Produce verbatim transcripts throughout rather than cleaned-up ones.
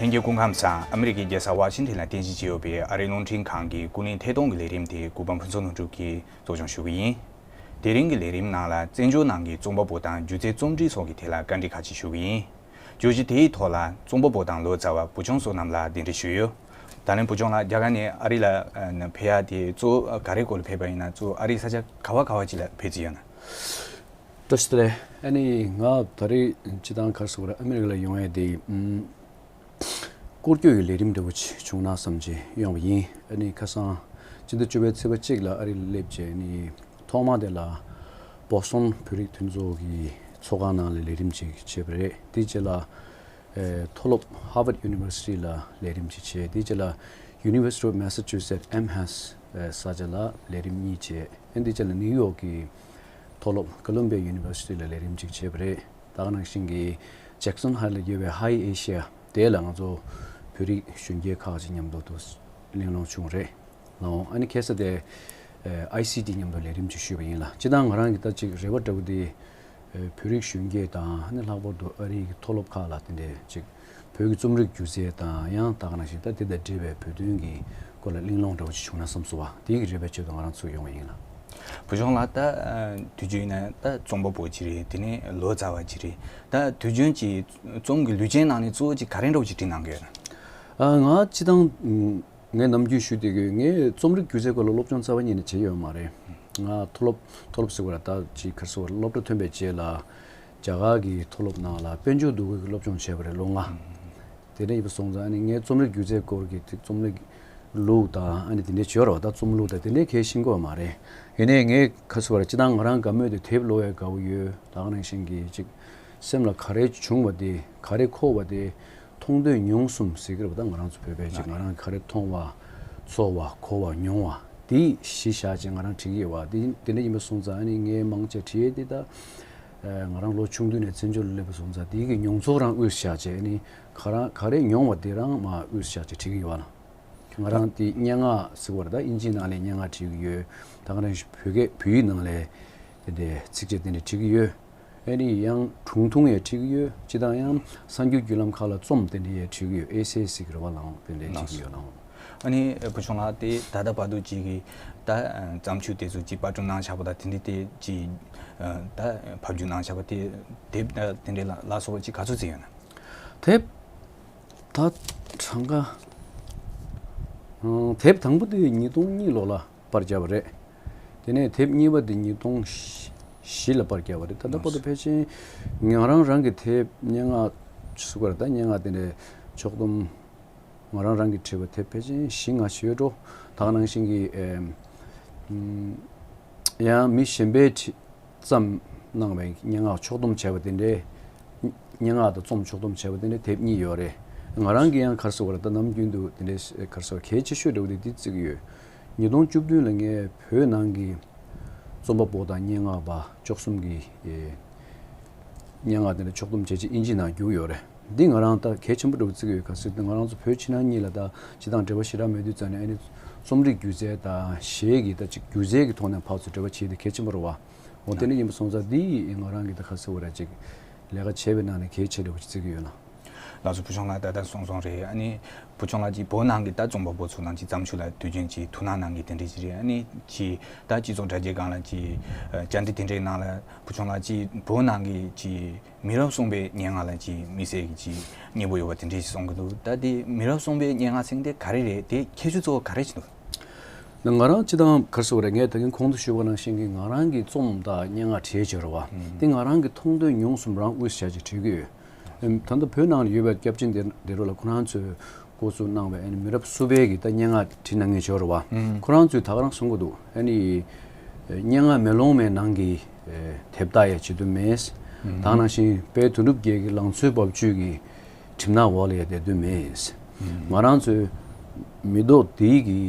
ལྷན་རྒྱས་སྐུ་ཁམས་བཟང་། ཨ་མི་རི་ཀའི་རྒྱལ་ས་ཝ་ཤིང་ཊོན་ལ་རྟེན་གཞི་བྱས་ཡོད་པའི་ཨ་རིའི་རླུང་འཕྲིན་ཁང་གི་ཀུན་གླེང་ཐད་གཏོང་གི་ལས་རིམ་དེ་གུས་པ་ཕུན་ཚོགས་ལྷུན་གྲུབ་ཀྱིས་གཙོ་སྐྱོང་ཞུ་གི་ཡིན། དེ་རིང་གི་ལས་རིམ་ནང་ལ་བཙན་བྱོལ་ནང་གི་རྩོམ་པ་པོ་དང་སྒྱུ་རྩལ་རྩོམ་སྒྲིག་སོགས་ཀྱི་ཐད་ལ་བཀའ་འདྲི་ཁག་ཅིག་ཞུ་གི་ཡིན། བརྗོད་གཞི་དེའི་ཐོག་ལ་རྩོམ་པ་པོ་དང་ལོ་ཙཱ་བ་བུ་ཆུང་བསོད་ནམས་ལགས་གདན་འདྲེན་ཞུས་ཡོད། ད་ལན་བུ་ཆུང་ལགས་རྒྱ་གར་ནས་ཨ་རི་ལ་ཨ་ཕེབས་ཡ་དེ་གཙོ་བོ་ག་རེའི་སྐོར་ལ་ཕེབས་པ་ཡིན་ན། གཙོ་བོ་ཨ་རིའི་ས་ཆ་ག་བ་ག་བ་ཅིག་ལ་ཕེབས་རྩིས་ཡོད་ན། བཀྲ་ཤིས་བདེ་ལེགས། ཨ་ནི་ང་ད་རེས་སྤྱི་བཏང་ག་རེ་ཟེར་དགོས་རེད། ཨ་མི་རི་ཀ་ལ་ཡོང་ཡས་དེ་ཨམ་སྐོར་སྐྱོད་ཀྱི་ལས་རིམ་འདྲ་བོ་ཅིག་བྱུང་ན་བསམ་བྱས་ཡོང་བ་ཡིན། ཨ་ནི་ཁ་སང་སྤྱི་ཟླ་བཅུ་པའི་ཚེས་པ་གཅིག་ལ་ཨ་རི་ལ་སླེབས་རྗེས་ནི་ཐོག་མ་དེ་ལ་བོ་སི་ཊོན་བོད་རིགས་མཐུན་ཚོགས་ཀྱི་ཚོགས་ཁང་ནང་ལ་ལས་རིམ་ཅིག་བྱས་པ་རེད། དེའི་རྗེས་ལ་ཨེ་མཐོ་སློབ་Harvard University ལ་ལས་རིམ་ཅིག་བྱས། དེའི་རྗེས་ལ་University of Massachusetts Amherst ས་ཆ་ལ་ལས་རིམ་གཉིས་བྱས། ཨ་ནི་དེའི་རྗེས་ལ་ནིའུ་ཡོག་གི་མཐོ་སློབ་Columbia University ལ་ལས་རིམ་ཅིག་བྱས་པ་རེད། ད་ག་ནང་བཞིན་གྱི་Jackson Heights ལ་ཡོད་པའི་High Asia དེ་ལ་ང་ཚོ་བོད་རིགས་གཞོན་སྐྱེས་ཁག་ཅིག་མཉམ་དུ་དུ་གླེང་སློང་བྱུང་རེད། ལའོ། ཨ་ནི་ཁ་སང་དེ་ཨེ་ཨའི་སི་ཊི་མཉམ་དུ་ལས་རིམ་ཅིག་ཞུས་པ་ཡིན་ལ། སྤྱི་བཏང་ང་རང་གི་ད་ཅིག་རེ་བ་འདྲ་བོ་དེ་ཨེ་བོད་རིགས་གཞོན་སྐྱེས་དང་། ཨ་ནི་ལྷག་པར་དུ་ཨ་རིའི་མཐོ་སློབ་ཁག་ལ་དེ་འདྲའི་ཅིག་བོད་ཀྱི་རྩོམ་རིག་སྒྱུ་རྩལ་དང་། ཡང་ད་ག་ནང་བཞིན་ད་དེ་དང་འབྲེལ་བའི་བོད་དོན་གྱི་སྐོར་ལ་གླེང་སློང་འདྲ་བོ་ཅིག་བྱུང་ན་བསམ་སོང་བ། དེའི་གི་རེ་བའི་ཆེད་དུ་ང་རང་ཚུར་ཡོང་བ་ཡིན་ལ། བུ་ཆུང་ལགས་ད་ཨ་དུས་རྒྱུན་ཡིན་ན་ད་རྩོམ་པ་པོ་ཅིག་རེད། དེ་ནས་ལོ་ཙཱ་བ་ཅིག་རེད། ད་དུས་རྒྱུན་གྱི་རྩོམ་གྱི་ལུས་རྩལ་ནང་ནས་གཙོ་བོ་ཅིག་ག་རེ་འདྲ་བོ་ཅིག་བྲིས་གནང་གི་ཡོད་ན། ཨ་ང་སྤྱི་བཏང་ངས་ནམ་རྒྱུན་ཞུ་བསྡད་ཀྱི་ཡོད། ངས་རྩོམ་རིག་སྒྱུ་རྩལ་སྐོར་ལ་སློབ་སྦྱོང་རྩ་བ་ཉིད་ནས་བྱས་ཡོད་མ་རེད། ང་མཐོ་སློབ་མཐོ་སློབ་ཟེར་བ་ལ་ད་ཅིག་ག་རེ་ཟེར་བ་རེད། སློབ་གྲྭ་ཐོན་པའི་རྗེས་ལ་རྒྱ་གར་གྱི་མཐོ་སློབ་ནང་ལ་དཔལ་འབྱོར་འདུ་འགོད་ཀྱི་སློབ་སྦྱོང་བྱས་པ་རེད། ལོ་ལྔ། དེ་འདྲ་ཡིན་པ་སོང་ཙང་ཨ་ནི་ངས་རྩོམ་རིག་སྒྱུ་རྩལ་སྐོར་གྱི་དེ་རྩོམ་རིག་ལུགས་དང་། ཨ་ནི་དེ་འདྲའི་བྱོས་རོགས། ད་རྩོམ་ལུགས་དང་དེ་འདྲའི་གལ་ཤེས་ཀྱི་ཡོད་མ་རེད། ཡིན་ནའི་ངས་ག་རེ་ཟེར་བ་རེད། སྤྱི་བཏང་ང་རང་དགའ་མོས་དེ་དེབ་ཀློག་ཡས་དགའ་བོ་ཡོད། ད་ག་ནང་བཞིན་གྱི་ཅིག་སེམས་ལ་ག་རེ་བྱུང་བ་དེ། ག་རེ་འཁོར་བ་དེ་མཐོང་ཐོས་མྱོང་གསུམ་ཟེར་གྱི་རེད་པ། ད་ང་རང་ཚོ་བོད་པའི་ཅིག་ང་རང་ག་རེ་མཐོང་བ། ཚོར་བ། གོ་བ། མྱོང་བ། དེ་གཞི་བཞག་བྱས་ང་རང་བྲིས་ཀྱི་ཡོད་པ། དེ་དེ་འདྲ་ཡིན་པ་སོང་ཙང་ཨ་ནི་ངས་མང་ཆེ་བྲིས་ཡས་དེ་ད་ཨ་ང་རང་ལོ་ཆུང་དུས་ནས་བཙན་བྱོལ་ལ་སླེབས་པ་སོང་ཙང་དེའི་གི་མྱོང་ཚོར་རང་དབུས་སུ་བཞག་བྱས། ཨ་ནི་ག་རང་ག་རེ་མྱོང་བ་དེ་རང་མར་དབུས་སུ་བཞག་བྱས་བྲིས་ཀྱི་ཡོད་པ་ལ། ང་རང་དེ་སྙན་ངག་ཟེར་བ་རེད། ད་ཨིན་ཇིའི་ནང་ལ་སྙན་ངག་བྲིས་ཀྱི་ཡོད། ད་ག་ནང་བཞིན་བོད་སྐད་བོད་ཡིག་ནང་ལ་དེ་འདྲའི་ཚིགས་བཅད་དེ་འདྲ་བྲིས་ཀྱི་ཡོད། ཨ་ནི་ཡང་སྒྲུང་ཐུང་ཡང་བྲིས་ཀྱི་ཡོད། སྤྱི་བཏང་ཡང་གསར་འགྱུར་བརྒྱུད་ལམ་ཁག་ལ་རྩོམ་དེ་འདྲ་ཡང་བྲིས་ཀྱི་ཡོད། ཨེ་སེ་ཟེར་གྱི་རེད་པ་ལགས། དེ་འདྲ་བྲིས་ཀྱི་ཡོད་ལགས། ཨ་ནི་བུ་ཆུང་ལགས་དེ་ད་ལྟ་བར་དུ་ཅིག་གི་ད་བརྩམས་ཆོས་དེ་ཚོ་ཅིག་པར་སྐྲུན་གནང་བཞག་པ་དང་། དེ་འདྲ་དེ་ཅིག་ད་ཕབ་བསྒྱུར་གནང་བཞག་པ་དེ། དེབ་དེ་འདྲ་ལ་ལ་སོགས་པ་ཅིག་ག་ཚོད་ཙམ་ཡོད་ན། དེབ་ད་གྲངས་ཀ་ཨང་དེབ་དང་པོ་དེ་ཉིས་སྟོང་གཉིས་ལོ་ལ་པར་བརྒྱབ་པ་རེད། དེ་ནས་དེབ་གཉིས་པ་དེ་ཉིས་སྟོང་བཞི་ལ་པར་བརྒྱབ་པ་རེད། ད་ལྟ་བར་དུ་ཕལ་ཆེར་ང་རང་རང་གི་དེབ་སྙན་ངག་ཟེར་དགོས་རེད། ད་སྙན་ངག་དེ་འདྲའི་ཕྱོགས་བསྡོམས་ང་རང་རང་གིས་བྲིས་པ་དེབ་ཕལ་ཆེར་བཞི་ལྔ་ཞིག་ཡོད་འགྲོ། ད་ག་ནང་བཞིན་གྱི་ཨེམ་ཡང་མི་གཞན་པས་བྲིས་བརྩམས་གནང་བའི་སྙན་ངག་ཕྱོགས་བསྡོམས་བྱས་པ་དེ་འདྲའི། སྙན་ངག་དང་རྩོམ་ཕྱོགས་བསྡོམས་བྱས་པ་དེ་འདྲའི་དེབ་གཉིས་ཡོད་རེད། ང་རང་གིས་ཡང་ག་རེ་ཟེར་དགོས་རེད། ད་ནམ་རྒྱུན་དུ་དེ་འདྲའི་ག་རེ་ཟེར་དགོས་རེད། གལ་ཆེ་ཤོས་འདྲ་བོ་དེ་འདི་བརྩི་གི་ཡོད། ཉིས་སྟོང་བཅུ་བདུན་ལ་ངས་བོད་ནང་གི་རྩོམ་པ་པོ་དང་སྙན་ངག་པ་བཅུ་གསུམ་གྱི་ཨེ་སྙན་ངག་དེ་འདྲ་ཕྱོགས་བསྡོམས་བྱས་རྗེས་ཨིན་ཇི་ནང་བསྒྱུར་ཡོད་རེད། འདི་ང་རང་ད་གལ་ཆེན་པོ་འདྲ་བོ་བརྩི་གི་ཡོད། གལ་སྲིད་ང་རང་ཚོ་བོད་ཕྱི་ནང་གཉིས་ལ་ད་སྤྱི་བཏང་འབྲེལ་བ་ཞེ་དྲག་མེད་དུས་ཙང་ནས། ཨ་ནི་རྩོམ་རིག་སྒྱུ་རྩལ་དང་གཞས་ཀྱི་ད་ཅིག་སྒྱུ་རྩལ་གྱི་ཐོག་ནས་ཕར་ཚུར་འབྲེལ་བ་བྱེད་ཡས་དེ་གལ་ཆེན་པོ་རེད་པ། འོ་དེ་འདྲ་ཡིན་པ་སོང་ཙང་འདི་ང་རང་གི་ད་ག་རེ་ཟེར་དགོས་རེད། ཅིག་ལས་ཀ་བྱས་པའི་ནང་ནས་གལ་ཆེ་འདྲ་བོ་ཅིག་བརྩི་གི་ཡོད་ལགས། ལགས་སོ། བུ་ཆུང་ལགས་ད་ལྟ་གསུངས་སོང་རེད། ཨ་ནི་བུ་ཆུང་ལགས་ཀྱིས་བོད་ནང་གི་ད་རྩོམ་པ་པོ་ཚོ་དང་ཅིག་བརྩམས་ཆོས་ལ་དུས་རྒྱུན་ཅིག་ཐུགས་སྣང་གནང་མཁན་དེ་འདྲ་ཅིག་རེད། ཨ་ནི་ཅིག་ད་སྤྱི་ཚོགས་དྲ་རྒྱའི་སྒང་ལ་ཅིག་ཨ་བཅར་འདྲི་དེ་འདྲའི་ནང་ལ་བུ་ཆུང་ལགས་ཀྱིས་བོད་ནང་གི་ཅིག་མི་རབས་གསུམ་པའི་སྙན་ངག་ལ་ཅིག་དམིགས་བསལ་གྱི་ཅིག་མཉེས་པོ་ཡོད་པ་དེ་འདྲ་ཞིག་གསུང་གི་འདུག། ད་དེ་མི་རབས་གསུམ་པའི་སྙན་ངག་ཟེར་མཁན་དེ་ག་རེ་རེད། དེ་ཁྱད་ཆོས་གཙོ་བོ་ག་རེ་ཞིག་འདུག། ང་རང་སྤྱི་བཏང་ག་རེ་ཟེར་དགོས་རེད། ངས་ད་གིན་གོང་དུ་ཞུས་པ་ནང་བཞིན་གྱི་ང་རང་གི་རྩོམ་དང་སྙན་ངག་བྲིས་བྱས་རེད་པ། ཨུམ། དེ་ང་རང་གི་མཐོང་ཐོས་མྱོང་གསུམ་རང་དབུས་སུ་བཞག་ཅིག་བྲིས་ཀྱི་ཡོད། ཨུམ། ད་ལྟ་བོད་ནང་ལ་ཡོད་པའི་སྐྱབས་རྗེ་འདི་འདི་རུ་ལ་ཁོ་རང་ཚོས་འགོ་བཙུགས་གནང་བའི་ཨ་ནི་མི་རབས་གསུམ་པའི་གི་ད་སྙན་ངག་བྲིས་གནང་མཁན་ཡོད་རེད་པ། ཨུམ། ཁོ་རང་ཚོས་ད་ག་རང་གསུང་གི་འདུག། ཨ་ནི་སྙན་ངག་མེ་ལོང་མའི་ནང་གི་དེབ་ལྟ་ཡ་བྱེད་དུ་མེད། ཨུམ། ད་ག་ནང་བཞིན་དཔལ་དོན་གྲུབ་རྒྱལ་གྱི་ལང་ཚོའི་རྦབ་ཆུ་གི་གྲིབ་ནག་འོག་ལ་ཡ་བསྡད་དུས་མེད། ང་རང་ཚོའི་མི་ཐོག་འདིའི་གི་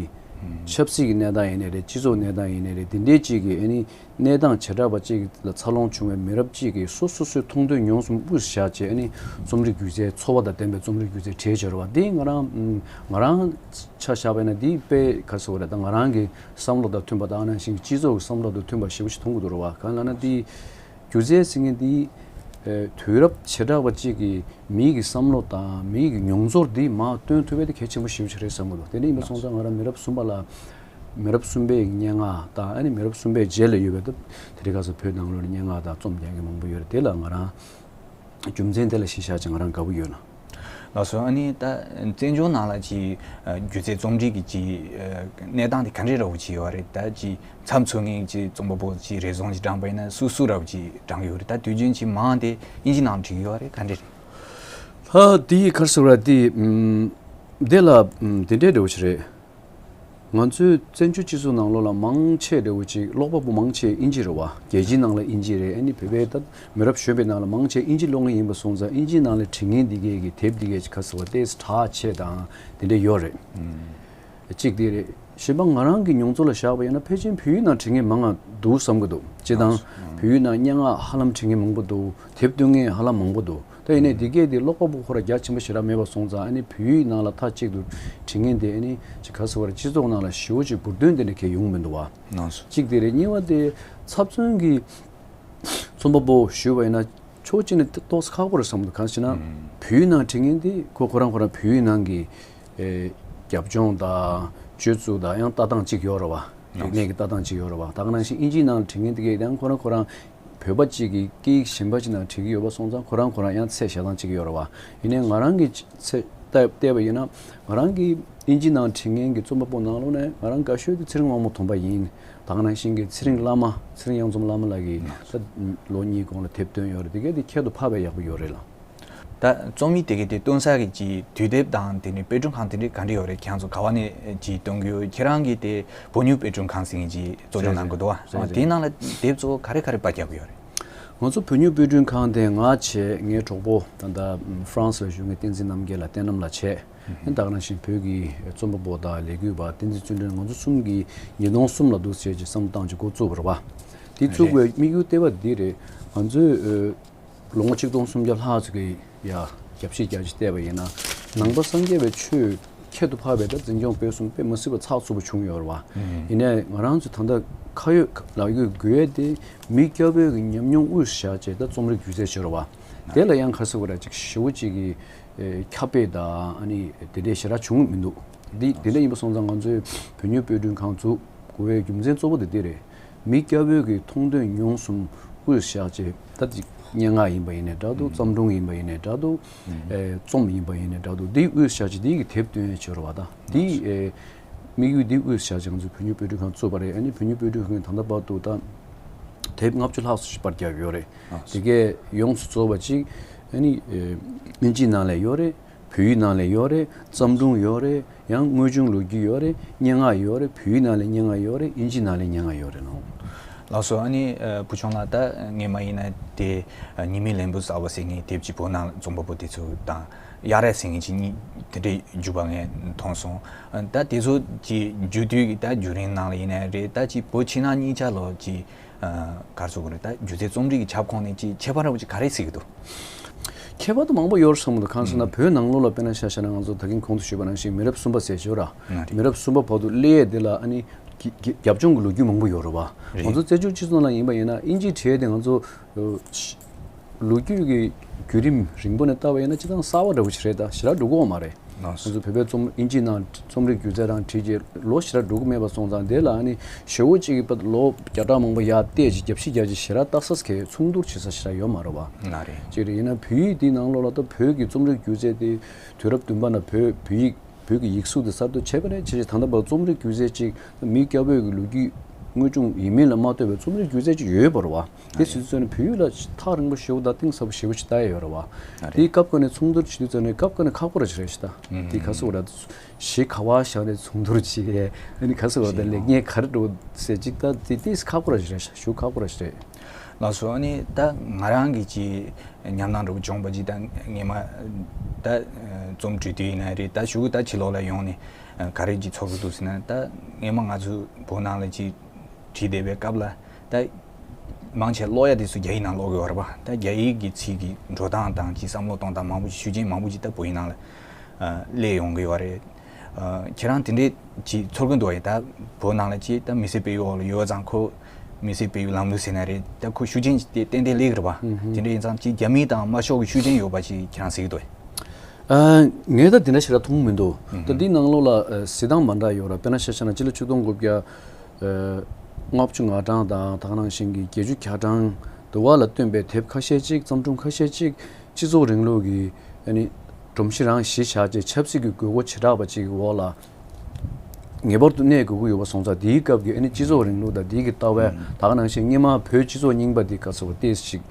ཆབ་སྲིད་ཀྱི་གནས་སྟངས་ཡིན་ནའི་རེད། སྤྱི་ཚོགས་གནས་སྟངས་ཡིན་ནའི་རེད། འདི་འདྲའི་གཅིག་གི་ཨ་ནི་གནས་སྟངས་བྱེ་བྲག་པ་གཅིག་ལ་འཚར་ལོངས་བྱུང་བའི་མི་རབས་གཅིག་གི་སོ་སོ་སོའི་མཐོང་ཐོས་མྱོང་གསུམ་དབུས་སུ་བཞག་བྱས། ཨ་ནི་རྩོམ་རིག་སྒྱུ་རྩལ། འཚོ་བ་དང་ལྡན་པའི་རྩོམ་རིག་སྒྱུ་རྩལ་བྲིས་བྱས་རེད་པ། འདི་ང་རང་ང་རང་ཆ་བཞག་པ་ཡིན་ན་འདི་དཔེ་ག་རེ་ཟེར་དགོས་རེད། ད་ང་རང་གི་བསམ་བློ་དང་མཐུན་པ་དང་། ཨ་ནང་བཞིན་སྤྱི་ཚོགས་ཀྱི་བསམ་བློ་དང་མཐུན་པ་ཞེ་པོ་ཞིག་མཐོང་གི་འདུག་རེད་པ། གང་ལབ་ན་འདི་སྒྱུ་རྩལ་ཟེར་མཁན་འདི་ ཨེ། དུས་རབས་བྱེ་བྲག་པ་གཅིག་གི་མིའི་གི་བསམ་བློ་དང་མིའི་གི་མྱོང་ཚོར་འདི་མར་སྟོན་ཐུབ་པ་དེ་གལ་ཆེན་པོ་ཞེ་པོ་ཅིག་རེད་བསམ་གྱི་འདུག་དེ་འདྲ་ཡིན་པ་སོང་ཙང་ང་རང་མི་རབས་གསུམ་པ་ལ། མི་རབས་གསུམ་པའི་སྙན་ངག་དང་ཨ་ནི་མི་རབས་གསུམ་པའི་རྗེས་ལ་ཡོད་པའི་ད་དེ་རིང་ཁ་སང་བོད་ནང་ལོགས་ནས་སྙན་ངག་དང་རྩོམ་རྒྱག་མཁན་མང་པོ་ཡོད་རེད། དེ་ལ་ང་རང་རྒྱུ་མཚན་དེ་ལ་གཞི་བཞག་ཅིག་ང་རང་དགའ་པོ་ཡོད་ན། ལགས་སོ། ཨ་ནི་ད་བཙན་བྱོལ་ནང་ལ་ཅིག་སྒྱུ་རྩལ་རྩོམ་རིག་གི་ཅིག་གནས་སྟངས་དེ་ག་འདྲས་འདྲ་བོ་ཅིག་ཡོད་རེད། ད་ཅིག་མཚམས་འཚོལ་མཁན་ཅིག་རྩོམ་པ་པོ་ཅིག་རེ་ཟུང་ཅིག་བགྲངས་པ་ཡིན་ན་སུ་སུ་འདྲ་བོ་ཅིག་བགྲངས་ཡོད་རེད། ད་དུས་རྒྱུན་ཅིག་མང་དེ་དབྱིན་ཇི་ནང་བྲིས་ཡོད་རེད། ག་འདྲས་རེད། ཧ། དེ་ག་རེ་ཟེར་བ་དེ་ཨམ། དེ་ལ་ཨམ། དེ་འདྲས་འདྲ་བོ་ཞིག་རེད། ང་ཚོའི་བཙན་བྱོལ་སྤྱི་ཚོགས་ནང་ལོགས་ལ་མང་ཆེ་འདྲ་བོ་ཅིག་ཀློག་པ་པོ་མང་ཆེ་དབྱིན་ཇི་རེད་བ། རྒྱལ་སྤྱིའི་ནང་ལ་དབྱིན་ཇི་རེད། ཨ་ནི་བོད་པའི་ད་མི་རབས་གཞོན་པའི་ནང་ལ་མང་ཆེ་དབྱིན་ཇི་ཀློག་མཁན་ཡིན་པ་སོང་ཙང་དབྱིན་ཇིའི་ནང་ལ་བྲིས་མཁན་འདི་གས་ཀྱི་དེབ་འདི་གས་ཀྱི་ཁ་ཟེར་བ་ཏོག་ཙམ་གྲགས་ཆེ་དང་དེ་འདྲས་ཡོད་རེད། གཅིག་དེ་རེད། གཞན་པ་ང་རང་གི་མྱོང་ཚོར་ལ་བཞག་པ་ཡིན་ན་ཕལ་ཆེར་བོད་ཡིག་ནང་བྲིས་མཁན་མང་ང་འདུག་བསམ་གྱི་འདུག་སྤྱིར་བཏང་བོད་ཡིག་ནང་སྙན་ངག་ཧ་ལམ་བྲིས་མཁན་མང་པོ་འདུག་དེབ་སྟོན་མཁན་ཧ་ལམ་མང་པོ་འདུག་ད་ཡིན་ནའི་འདི་གས་དེ་ཀློག་པ་པོ་ཁོ་ར་རྒྱ་ཆེན་པོ་ཞེ་དྲག་མེད་པ་སོང་ཙང་ཨ་ནི་བོད་ཡིག་ནང་ལ་མཐའ་གཅིག་ཏུ་བྲིས་མཁན་དེ་ཨ་ནི་ཅིག་ག་ཟེར་བ་རེད། སྤྱི་ཚོགས་ནང་ལ་ཞེ་པོ་ཅིག་འབུར་ཐོན་དེ་འདྲ་གས་ཡོང་མི་འདུག་བ། གཅིག་དེ་རེད། གཉིས་པ་དེ་ཚབ་མཚོན་གྱི་རྩོམ་པ་པོ་ཞུས་པ་ཡིན་ན་ཕྱོགས་གཅིག་ནས་ཏོག་ཙམ་ཁག་པོ་རེད་བསམ་འདུག་གང་ཞེ་ན་བོད་ཡིག་ནང་བྲིས་མཁན་དེ་ཁོ་ཁོ་རང་ཁོ་རང་བོད་ཡིག་ནང་གི་ཨེ། རྒྱབ་ལྗོངས་དང་སྤྱོད་ཚུལ་དང་ཡང་ལྟ་སྟངས་གཅིག་ཡོད་རེད་བ། རིག་གནས་ཀྱི་ལྟ་སྟངས་གཅིག་ཡོད་རེད་བ། ད་ག་ནང་བཞིན་དབྱིན་ཇིའི་ནང་བྲིས་མཁན་དེ་གས་ཡང་ཁོ་རང་ཁོ་རང་བོད་པ་གཅིག་གིས་སྐད་ཡིག་གཞན་པ་ཅིག་ནང་བྲིས་ཀྱི་ཡོད་པ་སོང་ཙང་ཁོ་རང་ཁོ་རང་ཡང་ཚད་བཞག་སྟངས་གཅིག་ཡོད་རེད་བ། ཡིན་ནའི་ང་རང་གི་ཚད་ལྟ་བལྟས་པ་ཡིན་ན་ང་རང་གི་དབྱིན་ཇི་ནང་བྲིས་མཁན་གྱི་རྩོམ་པ་པོ་ནང་ལོགས་ནས་ང་རང་དགའ་ཤོས་དེ་ཚེ་རིང་དབང་མོ་དོམ་པ་ཡིན། ད་ག་ནང་བཞིན་གྱི་ཚེ་རིང་བླ་མ་ཚེ་རིང་གཡང་འཛོམས་བླ་མ་ལགས་ཀྱིས་ད་ལོ་གཉིས་གོང་ལ་དེབ་བཏོན་ཡོད་རེད། དེ་གས་དེ་ཁྱད་དུ་འཕགས་པའི་ཡག་པོ་ཡོད་རེད་ལ། ད་རྩོམ་ཡིག་དེ་གའི་དེ་སྟོན་ས་གི་ཅིག་དུས་དེབ་དང་དེ་ནས་དཔེ་སྐྲུན་ཁང་དེ་འདྲས་ག་འདྲས་ཡོད་རེད། ཁྱེད་ཚོ་ག་བ་ནས་ཅིག་གཏོང་གི་ཡོད། ཁྱེད་རང་གི་དེ་བོད་ཉིད་དཔེ་སྐྲུན་ཁང་ཟེར་མཁན་ཅིག་གཙོ་སྐྱོང་གནང་གི་འདུག་བ། རེད་རེད། དེའི་ནང་ལ་དེབ་གཙོ་བོ་ག་རེ་ག་རེ་པར་རྒྱག་གི་ཡོད་རེད། ང་ཚོ་བོད་ཉིད་དཔེ་སྐྲུན་ཁང་དེ་ང་བྱས། ངའི་གྲོགས་པོ་ད་ལྟ་ཧྥ་རན་སི་ལ་བཞུགས་མཁན་བསྟན་འཛིན་རྣམ་རྒྱལ་ལགས་བསྟན་རྣམ་ལགས་བྱས། ཨ་ནི་ད་ག་ནང་བཞིན་བོད་ཀྱི་རྩོམ་པ་པོ་དང་ལས་འགུལ་བ་བསྟན་འཛིན་བརྩོན་འགྲུས། ང་ཚོ་གསུམ་གྱིས་ཉིས་སྟོང་གསུམ་ལ་འདུག་སེ་ཅིག་བསམ་བློ་བཏང་ཅིག་འགོ་བཙུགས་པ་རེད་བ། དེ་བཙུགས་པའི་དམིགས་ཡུལ་ལྟེ་བ་འདི་རེད། ང་ཚོས་ཨ། ལོ་ངོ་ཆིག་སྟོང་སུམ་བརྒྱ་ལྷག་ཙམ་གྱི་ཡ་རྒྱབ་བཤིག་རྒྱག་ཅིག་བལྟས་པ་ཡིན་ན། ནང་པ་སངས་རྒྱས་པའི་ཆོས་ཁྱད་དུ་འཕགས་པའི་ད་འཛིན་སྐྱོང་སྤེལ་གསུམ་དཔེ་མ་སྲིད་པ་ཚགས་ཚུད་པོ་བྱུང་ཡོད་རེད་བ། ཡིན་ནའི་ང་རང་ཚོ་ད་ལྟ་ཁ་ཡོད་ལག་ཡོད་དགོས་ཡས་དེ་མི་སྐྱ་བོའི་གི་ཉམས་མྱོང་དབུས་སུ་བཞག་བྱས་ད་རྩོམ་རིག་སྒྱུ་རྩལ་བྱེད་རེད་བ། དེ་ལ་ཡང་ཁ་སོ་གོ་ར་ཅིག་ཞེ་པོ་ཅིག་གི་ཨེ། ཁྱབ་སྤེལ་དང་ཨ་ནི་དེ་འདྲའི་ཞེ་དྲག་བྱུང་མི་འདུག་འདི་དེ་འདྲ་ཡིན་པ་སོང་ཙང་ང་ཚོས་བོད་ཉིད་དཔེ་སྐྲུན་ཁང་བཙུགས་དགོས་པའི་རྒྱུ་མཚན་གཙོ་བོ་དེ་འདི་རེད། མི་སྐྱ་བོའི་གི་མཐོང་ཐོས་མྱོང་གསུམ་དབུས་བཞག་བྱས། ད་ཅིག་སྙན་ངག་ཡིན་པ་ཡིན་ནའི་འདྲ་འདུག་རྩོམ་སྒྲུང་ཡིན་པ་ཡིན་ནའི་འདྲ་འདུག་ཨེ། རྩོམ་ཡིན་པ་ཡིན་ནའི་འདྲ་འདུག་འདི་དབུས་བཞག་བྱས་འདི་གི་དེབ་བཏོན་ཡས་བྱས་རེད་བ། ད་འདི་ཨེ། དམིགས་ཡུལ་འདི་དབུས་བཞག་བྱས་ང་ཚོས་བོད་ཉིད་དཔེ་སྐྲུན་ཁང་བཙུགས་པ་རེད། ཨ་ནི་བོད་ཉིད་དཔེ་སྐྲུན་ཁང་གིས་ད་ལྟ་བར་དུ་ད་དེབ་ལྔ་བཅུ་ལྷག་ཙམ་ཞིག་པར་བརྒྱབ་ཡོད་རེད། དེ་གས་ཡོངས་སུ་རྫོགས་པ་ཅིག་ཨ་ནི་ཨེ། དབྱིན་ཇིའི་ནང་ལ་ཡོད་རེད། བོད་ཡིག་ནང་ལ་ཡོད་རེད། བརྩམས་སྒྲུང་ཡོད་རེད། ཡང་དངོས་བྱུང་ལོ་རྒྱུས་ཡོད་རེད། སྙན་ངག་ཡོད་རེད། བོད་ཡིག་ནང་ལ་སྙན་ངག་ཡོད་རེད། དབྱིན་ཇིའི་ནང་ལ་སྙན་ངག་ཡོད་རེད་ལགས། ལགས་སོ། ཨ་ནི་ཨ། བུ་ཆུང་ལགས། ད་སྔས་མ་ཡིན་ན་དེ་ཨ། ཉི་མའི་ལན་བུ་གསར་པ་ཟེར་མཁན་དེབ་ཅིག་བོད་ནང་རྩོམ་པ་པོ་དེ་ཚོ་དང་གཡག་རྭ་ཟེར་མཁན་ཅིག་གཉིས་དེ་འདྲའི་བསྒྱུར་བ་ངས་མཐོང་སོང་། ཨ། ད་དེ་ཚོ་ཅིག་བསྒྱུར་དུས་ཀྱི་ད་བརྒྱུད་རིམ་ནང་ལ་ཡིན་ན་རེད། ད་ཅིག་བོད་ཕྱི་ནང་གཉིས་ཆ་ལ་ཅིག་ཨ། ག་རེ་ཟེར་དགོས་རེད། ད་སྒྱུ་རྩལ་རྩོམ་རིག་གི་ཁྱབ་ཁོངས་ནས་ཅིག་ཁྱད་པར་འདྲ་བོ་ཅིག་ག་རེ་གཟིགས་ཀྱི་འདུག་ཁྱད་པར་དུ་མང་པོ་ཡོད་བསམ་གྱི་འདུག་གང་ཟེར་ན་བོད་ནང་ལོགས་ལ་དཔེར་ན་ཆ་བཞག་ན་ང་ཚོ་ད་གིན་གོང་དུ་ཞུས་པ་ནང་བཞིན་མི་རབས་གསུམ་པ་ཟེར་ཞོར་ར། མི་རབས་གསུམ་པ་བར་དུ་སླེབས་ཡས་དེ་ལ་ཨ་ནི་རྒྱ་རྒྱབ་ལྗོངས་ཀྱི་ལོ་རྒྱུས་མང་པོ་ཡོད་རེད་བ། ང་ཚོ་བཙན་བྱོལ་སྤྱི་ཚོགས་ནང་ཡིན་པ་ཡིན་ན་དབྱིན་ཇིའི་བྲིས་དེ་ང་ཚོ་ལོ་རྒྱུས་ཀྱི་བརྒྱུད་རིམ་རིང་པོ་ནས་བལྟས་པ་ཡིན་ན་སྤྱིར་བཏང་གསར་པ་འདྲ་བོ་ཞིག་རེད། ད་ཞེ་དྲག་འགྲོ་གི་ཡོད་མ་རེད། ང་ཚོ་བོད་པའི་རྩོམ་དབྱིན་ཇིའི་ནང་རྩོམ་རིག་སྒྱུ་རྩལ་རང་བྲིས་རྗེས་ལོ་ཞེ་དྲག་འགྲོ་གི་མེད་པ་སོང་ཙང་དེ་ལ་ཨ་ནི་ཞེ་པོ་ཅིག་གི་ལོ་བརྒྱ་ཕྲག་མང་པོ་ཡར་བལྟས་རྗེས་རྒྱབ་བཤིག་རྒྱག་རྗེས་ཞེ་དྲག་ལྟ་ས་གི་ཚོགས་འདུར་བྱེད་ས་ཞེ་དྲག་ཡོད་མ་རེད་བ། ལགས་རེད། ཅིག་རེད། ཡིན་ན་བོད་ཡིག་འདིའི་ནང་ལོགས་ལ་ད་བོད་ཀྱི་རྩོམ་རིག་སྒྱུ་རྩལ་དེ་དུས་རབས་བདུན་པ་ན་བོད་བོད་ཡིག་བོད་ཀྱི་ཡིག་གཟུགས་དེ་གསར་གཏོད་བྱས་པ་རེད། བྱས་རྗེས་ད་ལྟ་བར་རྩོམ་རིག་སྒྱུ་རྩལ་ཅིག་མི་སྐྱ་བོའི་གི་ལོ་རྒྱུས་དངོས་བྱུང་ཡིན་མིན་ལ་མ་ལྟོས་པའི་རྩོམ་རིག་སྒྱུ་རྩལ་ཅིག་ཡོད་པ་རེད་བ། དེ་སོང་ཙང་ནི་བོད་ཡིག་ལ་ཐག་རིང་པོ་ཞེ་པོ་དང་གཏིང་ཟབ་པོ་ཞེ་པོ་ཅིག་ལྟ་ཡ་ཡོད་རེད་བ། ཨ་རེད། དེའི་སྐབས་ཀ་ནས་ཚོགས་འདུར་བྱེད་དུས་ཙང་ནས་སྐབས་ཀ་ནས་ཁག་པོ་ར་ཅིག་རེད་ཤག་ད། ཨུམ། དེ་ག་ཟེར་བ་ར་གཞི་ག་བ་བཞག་ནས་ཚོགས་འདུར་བྱེད་ཡས་ཨ་ནི་ག་ཟེར་བ་ར་ད་ལེགས་ཉེས་ག་རེ་འགྲོ་ཟེར་ཅིག་ད་དེ་ཏིས་ཁག་པོ་ར་ཅིག་རེད་ཤག་ཞེ་པོ་ཁག་པོ་ར་ཅིག་རེད། ལགས་སོ། ཨ་ནི་ད་ང་རང་གི་ཅིག་ཉམས་སྣང་འདྲ་བོ་བྱུང་བ་ཅིག་ད་སྔས་མ་ད་རྩོམ་འབྲི་དུས་ཡིན་ན་རེད། ད་གཞུག་གུ་ད་ཕྱི་ལོགས་ལ་ཡོང་ནས་ག་རེ་ཅིག་ཚོར་གི་འདུག་ཟེར་ན། ད་སྔས་མ་ང་ཚོ་བོད་ནང་ལ་ཅིག་བྲིས་བསྡད་པའི་སྐབས་ལ་ད་མང་ཆེ་ཀློག་ཡ་དེ་ཚོ་རྒྱ་ཡིག་ནང་ཀློག་གི་ཡོད་རེད་པ། ད་རྒྱ་ཡིག་གི་ཚིག་གི་འགྲོ་སྟངས་དང་ཅིག་བསམ་བློ་གཏོང་སྟངས་མང་པོ་ཞིག་ཤུགས་རྐྱེན་མང་པོ་ཅིག་ད་བོད་ཡིག་ནང་ལ་ཨ་སླེབས་ཡོང་གི་ཡོད་རེད། ཨ་ཁྱེད་རང་དེ་འདྲས་ཅིག་ཚོར་གི་འདུག་ཨ། ད་བོད་ནང་ལ་ཅིག་ད་མི་སེར་སྤེལ་ཡུལ་འོག་ལ་ཡོད་ཙང་ཁོ་ མི་སེར་སྤེལ་བའི་ལམ་ལུགས་ཟེར་ན་རེད། ད་ཁོ་ཤུགས་རྐྱེན་དེ་ཏན་ཏན་སླེབས་ཀྱི་རེད་པ། ཨུ་ཧུ། དེ་འདྲ་ཡིན་ཙང་ཅིག་རྒྱ་མི་དང་དམར་ཤོག་གི་ཤུགས་རྐྱེན་ཡོད་པ་ཅིག་ཁྱེད་རང་གཟིགས་ཀྱི་འདུག་ཨ། ངས་ད་དེ་འདྲ་ཞེ་དྲག་མཐོང་མི་འདུག་ཨུ་ཧུ། ད་འདིའི་ནང་ལོགས་ལ་ཨ་གཟི་མདངས་མ་འདྲ་ཡོད་ར། དཔེར་ན་ཆ་བཞག་ན་སྤྱི་ལོ་ཆིག་སྟོང་དགུ་བརྒྱ་ཨ་ལྔ་བཅུ་ང་གྲངས་དང་ད་ག་ནང་བཞིན་གྱི་བརྒྱད་ཅུ་གྱ་གྲངས་དུ་བ་ལ་བཏོན་པའི་དེབ་ཁ་ཤས་ཅིག་བརྩམས་སྒྲུང་ཁ་ཤས་ཅིག་སྤྱི་ཚོགས་རིང་ལུགས་ཀྱི་ཨ་ནི་སྒྲོམ་གཞི་རང་གཞི་བཞག་བྱས་ཆབ་སྲིད་ཀྱི་དགོས་མཁོ་བྱེ་བྲག་པ་ཅིག་གི་འོག་ལ་ངེས་པར་དུ་གནས་དགོས་ཀྱི་ཡོད་པ་སོང་ཙང་། དེའི་སྐབས་ཀྱི་ཨ་ནི་སྤྱི་ཚོགས་རིང་ལུགས་དང་དེའི་གི་ལྟ་བའི་ཨུ་ད་ག་ནང་བཞིན་སྔོན་མ་བོད་སྤྱི་ཚོགས་རྙིང་པ་འདི་ག་ཚོད་ཏོག་ཙམ་ཅིག་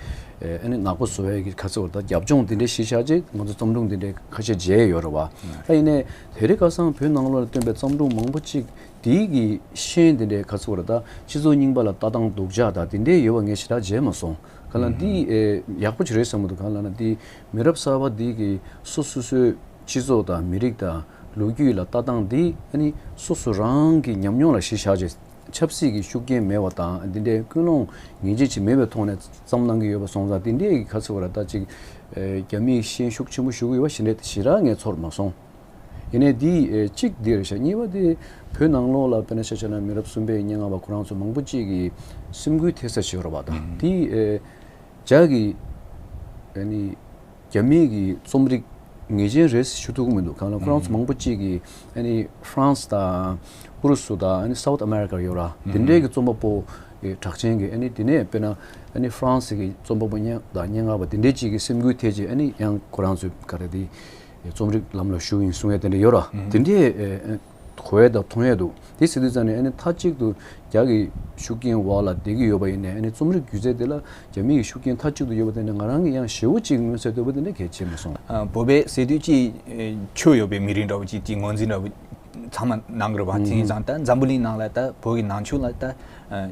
ཨ་ནི་ནག་པོ་བཟོ་བའི་གི་ག་ཚོད་ད་རྒྱབ་ལྗོངས་འདི་འདྲའི་གཞི་བཞག་བྱས་ང་ཚོ་བརྩམས་སྒྲུང་འདི་འདྲའི་ཁ་ཤས་མཇལ་ཡོད་རེད་བ། ད་ཡིན་ནའི་དེ་རིང་ཁ་སང་བོད་ནང་ལོགས་ལ་བཏོན་པའི་བརྩམས་སྒྲུང་མང་པོ་ཅིག་དེའི་གི་ཤན་དེ་འདྲའི་ག་ཚོད་རེད། ད་སྤྱི་ཚོགས་རྙིང་པ་ལ་ལྟ་སྟངས་སྡུག་ཅག་དང་དེ་འདྲའི་ཡོད་པ་ངས་ཞེ་དྲག་མཇལ་མ་སོང་། གང་ལ་འདི་ཨེ་ཡག་པོ་ཅིག་རེད་བསམ་གྱི་འདུག་གང་ལ་ན་འདི་མི་རབས་གསར་པ་འདི་གི་སོ་སོ་སོའི་སྤྱི་ཚོགས་དང་མི་རིགས་དང་ལོ་རྒྱུས་ལ་ལྟ་སྟངས་འདི་ཨ་ནི་སོ་སོ་རང་གི་ཉམས་མྱོང་ལ་གཞི་བཞག་བྱས། ཆབ་སྲིད་ཀྱི་ཤུགས་རྐྱེན་མེད་པ་དང་འདི་འདྲའི་ཀུན་སློང་ངེས་ཅན་ཅིག་མེད་པའི་ཐོག་ནས་བརྩམས་གནང་གི་ཡོད་པ་སོང་ཙང་། འདི་འདྲའི་གི་ག་ཚོད་ར་ད་ཅིག་ཨེ་རྒྱ་མིའི་ཤན་ཤུགས་ཆེན་པོ་ཞུགས་ཀྱི་ཡོད་པ་ཞེ་དྲག་ཞེ་དྲག་ངས་ཚོར་མ་སོང་། ཡིན་ནའི་འདི་ཨེ་གཅིག་འདི་རེད་ཤག་གཉིས་པ་དེ་བོད་ནང་ལོགས་ལ་དཔེར་ན་ཆ་བཞག་ན་མི་རབས་གསུམ་པའི་སྙན་ངག་པ་ཁོ་རང་ཚོ་མང་པོ་ཅིག་གིས་སེམས་འགུལ་ཐེབས་ས་ཞིག་ཡོད་རེད་པ། ད་འདི་ཨེ་རྒྱ་གི་ཨ་ནི་རྒྱ་མིའི་གི་རྩོམ་རིག་ངེས་ཅན་རེད་ཞུ་ཐུབ་ཀྱི་མི་འདུག་གང་ལ་ཁོ་རང་ཚོ་མང་པོ་ཅིག་གིས་ཨ་ནི་ཧྥ་རན་སི་དང་ཨུ་རུ་སུ་དང་ཨ་ནི་སའུ་ཐི་ཨ་མེ་རི་ཀ་ཡོད་ར། དེ་འདྲའི་གི་རྩོམ་པ་པོ་གི་གྲགས་ཅན་གི་ཨ་ནི་དེ་ནས་དཔེར་ན་ཨ་ནི་ཧྥ་རན་སི་གི་རྩོམ་པ་པོ་སྙན་དང་སྙན་ངག་པ་དེ་འདྲའི་ཅིག་གི་སེམས་འགུལ་ཐེབས་རྗེས་ཨ་ནི་ཡང་ཁོ་རང་ཚོའི་ག་རེ་དེ་རྩོམ་རིག་ལམ་ལ་ཞུགས་ཡིན་གསུང་ཡ་དེ་འདྲ་ཡོད་ར། དེ་འདྲའི་གོ་ཡ་དང་མཐོང་ཡ་འདུག་དེ་ཟེར་དུས་ཙང་ནས་ཨ་ནི་མཐའ་གཅིག་ཏུ་རྒྱ་གི་ཤུགས་རྐྱེན་འོག་ལ་བསྡད་ཀྱི་ཡོད་པ་ཡིན་ནའི་ཨ་ནི་རྩོམ་རིག་སྒྱུ་རྩལ་དེ་ལ་རྒྱ་མི་གི་ཤུགས་རྐྱེན་མཐའ་གཅིག་ཏུ་ཡོད་པ་དེ་ནི་ང་རང་གི་ཡང་ཞེ་པོ་ཅིག་མངོན་གསལ་དོད་པོ་དེ་འདྲ་གལ་ཆེ་མ་སོང་། ཨ། བོད་པའི་ཟེར་དུས་ཀྱི་ཆོས་ཡོད་པའི་མི་རིགས་འདྲ་བོ་ཅིག་དེ་ངོས་འཛིན་འདྲ་བོ་ཚང་མ་གནང་གི་རེད་བ། དེ་ཡིན་ཙང་ད་འཛམ་བུ་གླིང་ནང་ལ་ད་བོད་ཀྱི་ནང་ཆོས་ལ་ད་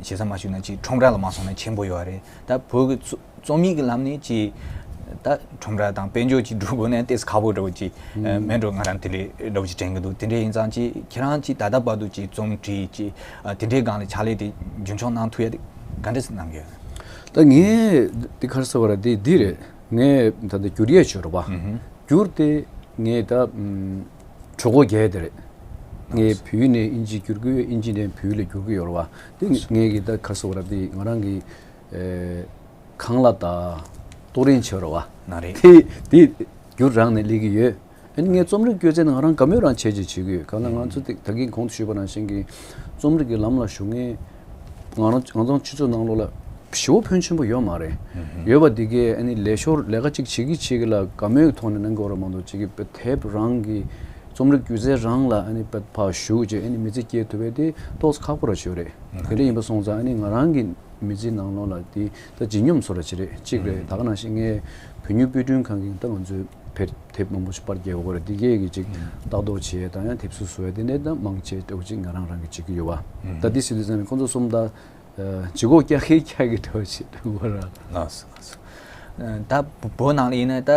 ཞེ་ས་མ་ཞུས་ན་ཅིག་ཁྲོམ་ར་ལ་མ་སོང་ན་ཆེན་པོ་ཡོད་རེད། ད་བོད་ཀྱི་རྩོམ་ཡིག་གི་ལམ་ནས་ཅིག་ད་ཁྲོམ་ར་དང་དཔལ་འབྱོར་ཅིག་སྒྲུབ་དགོས་ན་ཏོག་ཙམ་ཁག་པོ་འདྲ་བོ་ཅིག་མེད་འགྲོ། ང་རང་དེ་འདྲའི་འདྲ་བོ་ཅིག་དྲན་གྱི་འདུག་དེ་འདྲ་ཡིན་ཙང་ཅིག་ཁྱེད་རང་ཅིག་ད་ལྟ་བར་དུ་ཅིག་རྩོམ་བྲིས་ཅིག་དེ་འདྲའི་སྒང་ལ་ཕྱག་ལས་དེ་རྒྱུན་འཁྱོངས་གནང་ཐུབ་ཡ་དེ་ག་འདྲ་ཞིག་གནང་གི་ཡོད། ད་ངས་དེ་ག་རེ་ཟེར་བ་ར་དེ་འདི་རེད། ངས་ད་ལྟ་བསྒྱུར་ཡས་བྱོས་ར་བ། བསྒྱུར་ཏེ་ངས་ད་གྲོས་འགོ་རྒྱག་ཡས་དེ་རེད། ངས་བོད་ཡིག་ནས་དབྱིན་ཇི་བསྒྱུར་གི་ཡོད། དབྱིན་ཇི་ནས་བོད་ཡིག་ལ་བསྒྱུར་གི་ཡོད་ར་བ། དེ་ངས་ཀྱི་ད་ག་རེ་ཟེར་བ་ར་དེ་ང་རང་གི་ཨེ། ཁང་གླ་དང་ཏོག་རིན་བྱེད་རོགས་བ། ན་རེད། དེ་དེ་རྒྱུ་རང་ནས་སླེབས་ཀྱི་ཡོད། ཨ་ནི་ངས་རྩོམ་རིག་སྒྱུ་རྩལ་ནང་རང་དགའ་མོས་རང་བྱས་བྱས་བྱེད་ཀྱི་ཡོད། གང་ལ་ང་ཚོ་དེ་ད་གིན་གོང་དུ་ཞུས་པ་ནང་བཞིན་གྱི་རྩོམ་རིག་གི་ལམ་ལ་ཞུགས་མཁན་ང་རང་ང་ཚོ་སྤྱི་ཚོགས་ནང་ལོགས་ལ་ཞེ་པོ་ཕོན་ཆེན་པོ་ཡོད་མ་རེད། ཡོད་པ་འདི་གས་ཨ་ནི་ལས་ཞོར་ལས་ཀ་ཅིག་བྱེད་ཀྱི་བྱེད་ཀྱི་ལ་དགའ་མོས་ཀྱི་ཐོག་ནས་གནང་གི་ཡོད་རེད་མ་གཏོགས་ཅིག་གི་དེབ་རང་གི་རྩོམ་རིག་སྒྱུ་རྩལ་རང་ལ་ཨ་ནི་ཕར་ཞུགས་བྱས་ཨ་ནི་མི་ཚེ་སྐྱེལ་ཐུབ་པ་དེ་ཏོག་ཙམ་ཁག་པོ་ར་ཞིག་རེད། དེ་འདྲ་ཡིན་པ་སོང་ཙང་ཨ་ནི་ང་རང་གི་མི་ཚེའི་ནང་ལོགས་ལ་དེ་ད་བརྗིད་ཉམས་བཟོ་འདྲ་ཅིག་རེད། གཅིག་རེད། ད་ག་ནང་བཞིན་ངས་བོད་ཉིད་དཔེ་སྐྲུན་ཁང་གི་ད་ང་ཚོའི་བེད་དེབ་མང་པོ་ཞིག་པར་རྒྱག་དགོས་རེད། འདི་གས་ཀྱི་ཅིག་ལྟ་རྟོག་བྱེད་ཡས་དང་ཡང་དེབ་སུ་བཟོ་ཡས་དེ་འདྲའི་ད་མང་ཆེ་འདྲ་བོ་ཅིག་ང་རང་རང་གིས་བྱེད་ཀྱི་ཡོད་པ། ད་འདི་ཟེར་དུས་ཙམ་ནས་ཁོང་ཚོ་གསུམ་ད་ལྗིད་ཁོག་རྒྱག་གི་རྒྱག་གི་འདྲ་བོ་ཞིག་འདྲ་བོ་ར། ལགས་སོ་ལགས་སོ། ད་བོད་ནང་ལ་ཡིན་ན་ད་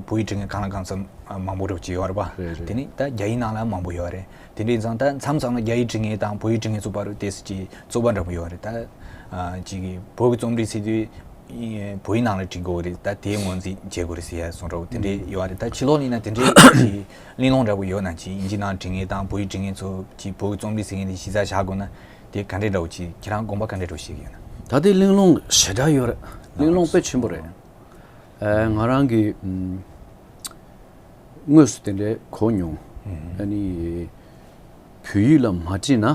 བོད་ཡིག་འབྲི་མཁན་གང་ལ་གང་འཚམ་མང་པོ་འདྲ་བོ་ཅིག་ཡོད་རེད་པ། རེད་རེད། དེ་ནི་ད་རྒྱ་ཡིག་ནང་ལ་མང་པོ་ཡོད་རེད། དེ་འདྲ་ཡིན་ཙང་ད་མཚམས་མཚམས་ལ་རྒྱ་ཡིག་འབྲི་མཁན་དང་བོད་ཡིག་འབྲི་མཁན་ཚོ་བར་ཏོག་ཙམ་ཅིག་རྩོད་པ་འདྲ་པོ་ཡོད་རེད། ད་ཨ་ཅིག་གིས་བོད་ཀྱི་རྩོམ་རིག་ཟེར་དུས་ཨི་བོད་ཡིག་ནང་ལ་འབྲི་དགོས་རེད། ད་དེའི་ངོས་འཛིན་བྱེད་དགོས་རེད་ཟེར་ཡ་གསུང་འདྲ་པོ་དེ་འདྲ་ཡོད་རེད། ད་ཕྱི་ལོགས་ནས་ན་དེ་འདྲའི་ཅིག་གླེང་སློང་འདྲ་པོ་ཡོད་ན་ཅིག་དབྱིན་ཇི་ནང་འབྲི་མཁན་དང་བོད་ཡིག་འབྲི་མཁན་ཚོ་ཅིག་བོད་ཀྱི་རྩོམ་རིག་ཟེར་མཁན་དེ་གཞི་རྩར་བཞག་དགོས་ན་དེ་ག་འདྲའི་འདྲ་པོ་ཅིག་ཁྱེད་རང་དགོངས་པ་ག་འདྲའི་འདྲ་པོ་བཞེས་ཀྱི་ཡོད་ན། ད་དེ་གླེང་སློང་ཞེ་དྲག་ཡོད་རེད། གླེང་སློང་དཔེ་ཆེན་པོ་རེད། ཨ་ང་རང་གི་ཨམ། དངོས་སུ་དེ་འདྲའི་གོ་མྱོང་། ཨ་ནི་བོད་ཡིག་ལ་མ་བྲིས་ན་ཨ་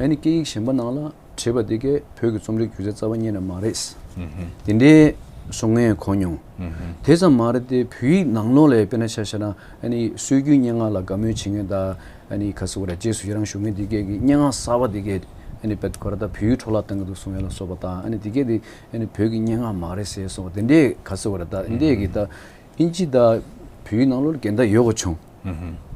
ནི་སྐད་ཡིག་གཞན་པ་ནང་ལ་བྲིས་པ་དེ་གས་བོད་ཀྱི་རྩོམ་རིག་སྒྱུ་རྩལ་རྩ་བ་ཉིད་ནས་མ་རེད། དེ་འདྲའི་གསུང་མཁན་གོ་མྱོང་། དེ་ཙམ་མ་རེད་དེ་བོད་ཡིག་ནང་ལོགས་ལ་དཔེར་ན་ཆ་བཞག་ན་ཨ་ནི་སྲོལ་རྒྱུན་སྙན་ངག་ལ་དགའ་མོས་བྱེད་མཁན་དང་ཨ་ནི་ག་ཟེར་དགོས་རེད། རྗེས་སུ་ཡི་རང་ཞུ་མཁན་དེ་གས་ཀྱི་སྙན་ངག་གསར་པ་དེ་གས་ཨ་ནི་བོད་ཁོ་ར་ད་བོད་ཡིག་འཕྲོ་བརླག་བཏང་གི་འདུག་གསུང་ཡ་ལ་སོགས་པ་དང་ཨ་ནི་དེ་གས་དེ་ཨ་ནི་བོད་ཀྱི་སྙན་ངག་མ་རེད་ཟེར་སོགས་དེ་འདྲའི་ག་ཟེར་དགོས་རེད། ད་དེ་འདྲའི་གི་ད། དབྱིན་ཇི་དང་བོད་ཡིག་ནང་ལོགས་ལ་འགལ་ཟླ་ཡོད་དགོས་བྱུང་།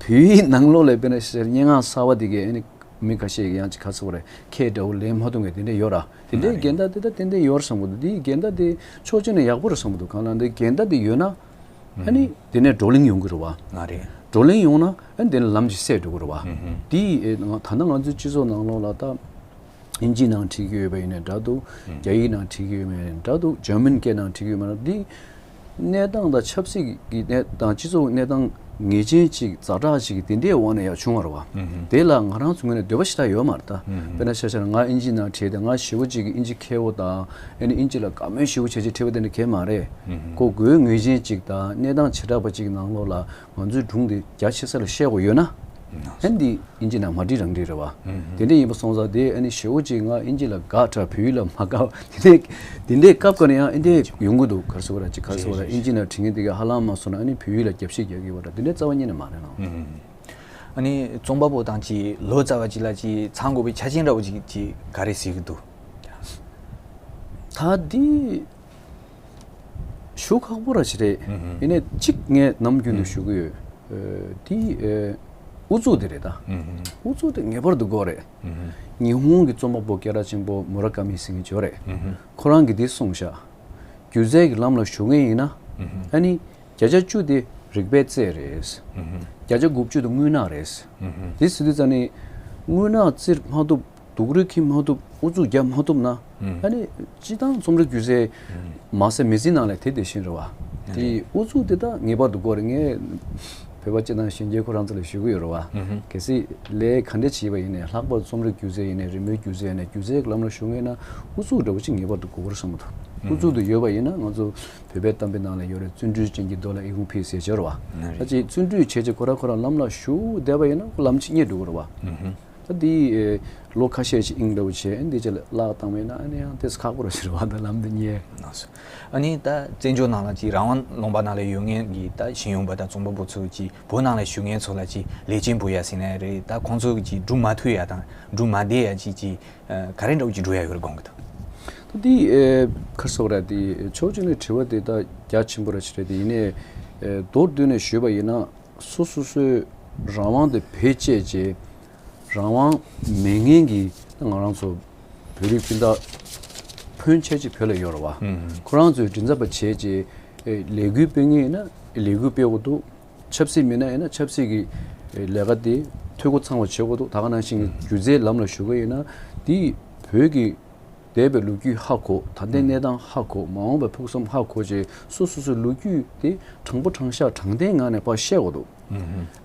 བོད་ཡིག་ནང་ལོགས་ལ་དཔེར་ན་སྙན་ངག་གསར་པ་དེ་གའི་ཨ་ནི་མི་ཁ་ཤས་ཀྱིས་ཡང་ཅིག་ག་ཟེར་དགོས་རེད། ཁྱད་འདྲ་བོ་ལེན་མ་ཐུབ་མཁན་དེ་འདྲ་ཡོད་ར། དེ་འདྲའི་འགལ་ཟླ་དེ་ད་ཏན་ཏན་ཡོད་རེད་བསམ་གྱི་འདུག་དེའི་འགལ་ཟླ་དེ་ཕྱོགས་གཅིག་ནས་ཡག་པོ་རེད་བསམ་གྱི་འདུག་གང་ལ་འདི་འགལ་ཟླ་དེ་ཡོད་ན་ཨ་ནི་དེ་ནས་བགྲོ་གླེང་ཡོང་གི་རེད་བ། ང་རེད། བགྲོ་གླེང་ཡོང་ན་ཨ་ནི་དེ་ནས་ལམ་ཅིག་སད་འགྲོ་གི་རེད་བ། དེ་ད་ལྟ་ང་ཚོའི་སྤྱི་ཚོགས་ནང་ལོགས་ལ་ད། དབྱིན་ཇིའི་ནང་བྲིས་ཀྱི་ཡོད་པ་ཡིན་ནའི་འདྲ་འདུག་རྒྱ་ཡིག་ནང་བྲིས་ཀྱི་ཡོད་པ་ཡིན་ནའི་འདྲ་འདུག་འཇར་མན་སྐད་ནང་བྲིས་ཀྱི་ཡོད་པ་ཡིན་ན་འདི་གནས་སྟངས་དང་ཆབ་སྲིད་ཀྱི་གནས་དང་སྤྱི་ཚོགས་གནས་སྟངས་ ངེས་ཅན་ཅིག་ཛ་དྲག་ཅིག་དེ་འདྲའི་འོག་ནས་ཡང་བྱུང་བ་རེད་བ། ཨུ་ཧུམ། དེ་ལ་ང་རང་ཚོའི་ངོས་ནས་འདོད་པ་ཞེ་དྲག་ཡོད་མ་རེད་ད། ཨུ་ཧུམ། དཔེར་ན་ཆ་བཞག་ན་ང་ཨིན་ཇི་ནང་བྲིས་ཏེ་ང་ཞེ་པོ་ཅིག་གི་ཨིན་ཇི་མཁས་པོ་དང་ཨ་ནི་ཨིན་ཇི་ལ་དགའ་མོས་ཞེ་པོ་བྱས་བྱས་བྲིས་པ་དེ་འདྲ་གང་ཡང་མ་རེད། ཨུ་ཧུམ། ཁོ་དགོས་ངེས་ཅན་ཅིག་དང་གནས་སྟངས་བྱེ་བྲག་པ་ཅིག་གི་ནང་ལོགས་ལ་ང་ཚོའི་སྒྲུང་དེ་རྒྱ་ཆེ་ས་ལ་བཤད་དགོས་ཡོད་ན། ཨ་ནི་འདི་ཨིན་ཇི་ནང་མ་བྲིས་རང་བྲིས་རེད་བ། ཨུ་ཧུམ། དེ་འདྲ་ཡིན་པ་སོང་ཙང་དེ་ཨ་ནི་ཞེ་པོ་ཅིག་ང་ཨིན་ཇི་ལ་དགའ་དྲགས་བོད་ཡིག་ལ་མ་དགའ་བ་དེ་འདྲའི་དེ་འདྲའི་སྐབས་འགའ་ནས་ཡང་ཨེ་འདྲའི་ཡོང་གི་འདུག་ག་རེ་ཟེར་དགོས་རེད། ཅིག་ག་རེ་ཟེར་དགོས་རེད། ཨིན་ཇི་ནང་བྲིས་མཁན་དེ་ག་ཧ་ལམ་མ་སོང་ན་ཨ་ནི་བོད་ཡིག་ལ་རྒྱབ་བཤིག་རྒྱག་གི་ཡོད་པ་འདྲ། དེ་འདྲའི་རྩ་བ་ཉིད་ནས་མ་རེད་ལགས། ཨུ་ཧུམ། ཨ་ནི་རྩོམ་པ་པོ་དང་ཅིག་ལོ་ཙཱ་བ་ཅིག་ལ་ཅིག་ཚང་དགོས་པའི་ཆ་རྐྱེན་འདྲ་བོ་ཅིག་ཅིག་ག་རེ་ཟེར་གི་འདུག་ད་འདི་ཞུ་ཁག་པོ་ར་ཅིག་རེད། ཨུ་ཧུམ། ཡིན་ནའི་གཅིག་ངས་ནམ་རྒྱུན་དུ་ཞུ་གི་ཡོད། ཨ་འདི་ཨ་ཨུ་ཚུགས་དེ་རེད་ད། ཨུ་ཧུམ། ཨུ་ཚུགས་དེ་ངེས་པར་དུ་དགོས་རེད། ཨུ་ཧུམ། ཉི་ཧོང་གི་རྩོམ་པ་པོ་སྐད་གྲགས་ཆེན་པོ་མུ་ར་ཀ་མི་ཟེར་མཁན་ཅིག་ཡོད་རེད། ཨུ་ཧུམ། ཁོ་རང་གིས་འདི་གསུངས་ཤག་སྒྱུ་རྩལ་གྱི་ལམ་ལ་ཞུགས་མཁན་ཡིན་ན། ཨུ་ཧུམ། ཨ་ནི་བརྒྱ་ཆ་བཅུ་དེ་རིག་པའི་རྩལ་རེད། ཨུ་ཧུམ། བརྒྱ་ཆ་དགུ་བཅུ་དེ་རྔུལ་ནག་རེད། ཨུ་ཧུམ། དེ་ཟེར་དུས་ཙང་ནི་རྔུལ་ནག་བཙིར་མ་ཐུབ། སྡུག་རུས་འཁྱེར་མ་ཐུབ། ཨུ་ཚུགས་རྒྱག་མ་ཐུབ་ན། ཨུ་ཧུམ། ཨ་ནི་སྤྱིར་བཏང་རྩོམ་རིག་སྒྱུ་རྩལ་མ་ཟད་མི་ཚེའི་ནང་ལ་དེ་དེ་བཞིན་རེད་བ། ཨ་དེ་རེད། ཨུ་ཚུགས་དེ་དག་ངེས་པར་དུ་དགོས་རེད། ངས་བོད་པ་སྤྱི་དང་གཞོན་སྐྱེས་ཁོ་རང་ཚོ་ལ་ཞུ་གི་ཡོད་རེད་བ། ཨུ་ཧུམ། གལ་སྲིད་ལས་ག་འདྲ་བྱས་པ་ཡིན་ནའི་ལྷག་པར་རྩོམ་རིག་སྒྱུ་རྩལ་ཡིན་ནའི་རི་མོའི་སྒྱུ་རྩལ་ཡིན་ནའི་སྒྱུ་རྩལ་གྱི་ལམ་ལ་ཞུགས་མཁན་ན་ཨུ་ཚུགས་འདྲ་བོ་ཅིག་ངེས་པར་དུ་དགོས་ཀྱི་རེད་བསམ་གྱི་འདུག་ཨུ་ཚུགས་དེ་ཡོད་པ་ཡིན་ན་ང་ཚོ་བོད་པའི་གཏམ་དཔེ་ནང་ལ་ཡོད་རེད། བརྩོན་འགྲུས་ཅན་གྱི་རྡོ་ལ་ཨི་ཁུང་འཕེན་ཟེར་ཡོད་རེད་བ། ཨ་ད་རེད། ཅིག་བརྩོན་འགྲུས་བྱས་བྱས་ཁོ་རང་ཁོ་རང་ལམ་ལ་ཞུགས་བསྡད་པ་ཡིན་ན་ལམ་ཅིག་རྙེད་འགྲོ་གི་རེད་བ། ཨུ་ཧུམ། ད་འདི་ཨེ་ལོ་ཁ་ཤས་ཤིག་ཨིན་འདྲ་བོ་བྱས་འདི་ཅི་ལ་བརླག་བཏང་བས་ན་ཨ་ནི་ཡང་དེ་ཁག་པོ་ར་ཞིག་རེད་བ། ད་ལམ་འདི་རྙེད། ལགས་སོ། ཨ་ནི་ད་བཙན་བྱོལ་ནང་ལ་ཅིག་རང་དབང་ལུང་པ་ནང་ལ་ཡོད་མཁན་གྱི་ད་ཤེས་ཡོན་པ་དང་རྩོམ་པ་པོ་ཚོ་ཅིག་བོད་ནང་ལ་བཞུགས་མཁན་ཚོ་ལ་ཅིག་ལས་བྱེད་འབུལ་ཡ་ཟེར་ན་རེད། ད་ཁོང་ཚོ་གི་ཅིག་སྒྲུང་མ་ཐུབ་ཡ་དང་སྒྲུང་མ་བསྡད་ཡ་ཅིག་ཅིག་ཨ་ག་རེ་འདྲ་བོ་ཅིག་འགྲོ་ཡ་ཡོད་རེད་དགོངས་ཀྱི་འདུག་ད་འདི་ཨེ་ག་རེ་ཟེར་དགོས་རེད། འདི་ཕྱོགས་གཅིག་ནས་དྲི་བ་དེ་ད་རྒྱ་ཆེན་པོ་ར་ཞིག་རེད། དེ་ཡིན་ནའི་ཨེ་མདོར་བསྡུས་ནས་ཞུས་པ་ཡིན་ན། སོ་སོ་སོའི་རང་དབང་དེ་བེད་སྤྱད་བྱས། རང་དབང་མེད་མཁན་གྱི་ང་རང་ཚོ་བོད་རིགས་སྤུན་ཟླ་ཕོན་ཆེ་ཅིག་བོད་ལ་ཡོད་རེད་བ། ཨུམ། ཁོ་རང་ཚོའི་མགྲིན་ཚབ་པ་བྱས་བྱས་ཨེ་ལས་འགུལ་སྤེལ་མཁན་ཡིན་ན་ལས་འགུལ་སྤེལ་དགོས་འདུག་ཆབ་སྲིད་མིན་ན་ཡིན་ན་ཆབ་སྲིད་ཀྱི་ཨེ་ལས་ཀ་དེ་འཐུས་སྒོ་ཚང་བ་བྱེད་དགོས་འདུག་ད་ག་ནང་བཞིན་གྱི་ཨུམ་སྒྱུ་རྩལ་ལམ་ལ་ཞུགས་པ་ཡིན་ན་དེ་བོད་ཀྱི་འདས་པའི་ལོ་རྒྱུས་ཧ་གོ། ད་ལྟའི་གནས་སྟངས་ཧ་གོ། མ་འོངས་པའི་ཕུགས་བསམ་ཧ་གོ་བྱས་སོ་སོ་སོའི་ལོ་རྒྱུས་དེ་དྲང་པོ་དྲང་བཞག་དྲང་བདེན་ངང་ནས་ཕར་བཤད་དགོས་འདུག་